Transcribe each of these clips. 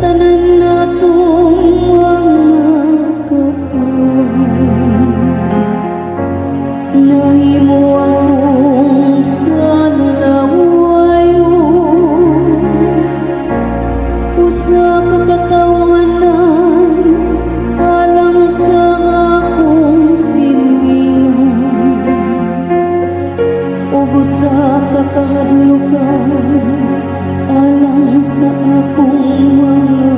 tanan natong mga kaaway. Nahimo akong salawayon, usa ka katawanan alang sa akong silingan ug usa ka kahadlukan alang sa akong mga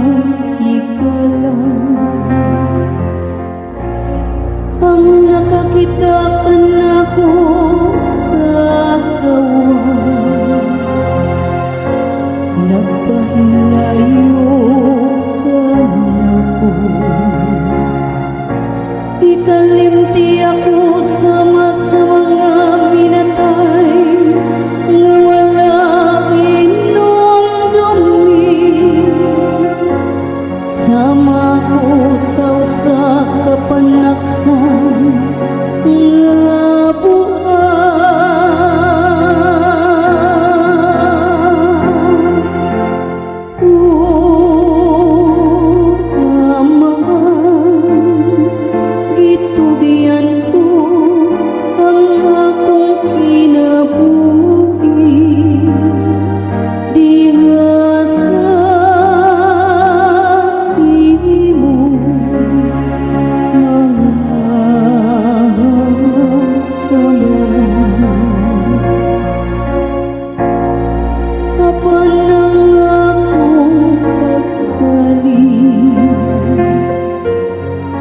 higala. Ang nakakita kanako sa gawas nagpahilayo kanako. Ikalimti ako sama sa mga minatay nga wala hinumdumi. Sama ko sa usa ka panaksan nga buang. O Amahan, gitugyan ko ang akong kinabuhi diha sa imong mga kamot. Apan ang akong pagsalig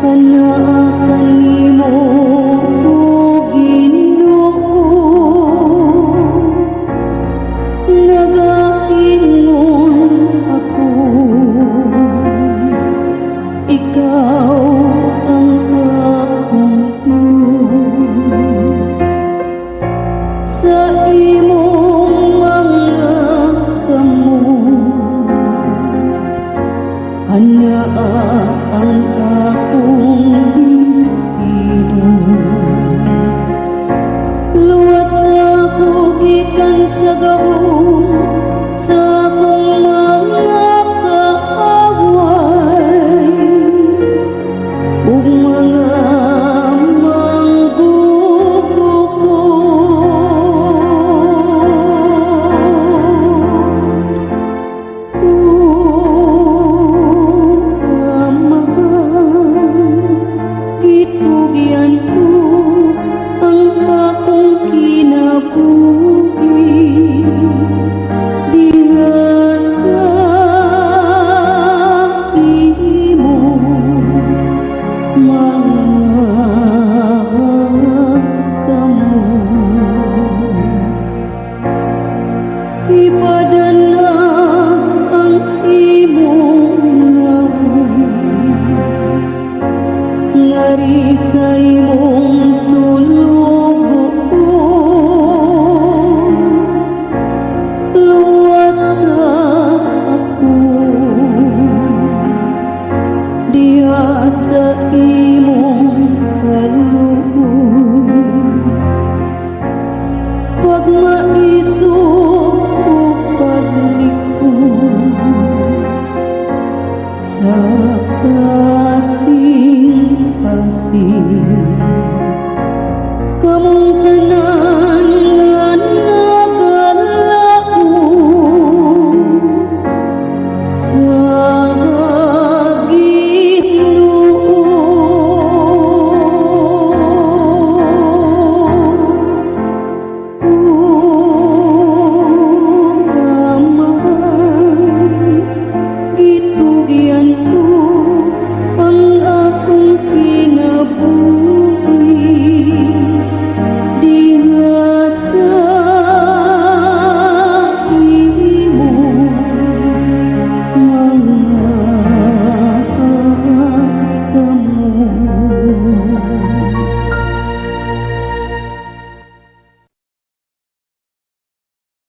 anaa kanimo, o Ginoo. Nagaingon ako, "Ikaw ang akong Diyos." Sa imong mga kamot anaa ang akong destino. Luwas ako gikan sa gahom sa akong mga kaaway ug mga manggugukot. O Amahan, gitugyan ko ang akong kinabuhi diha sa imong mga kamot. Ipadana ang imong nawong ngari sa imong sulugoon. Luwasa ako diha sa imong kaluoy. Pagmaisog ug paglig-on sa kasing-kasing.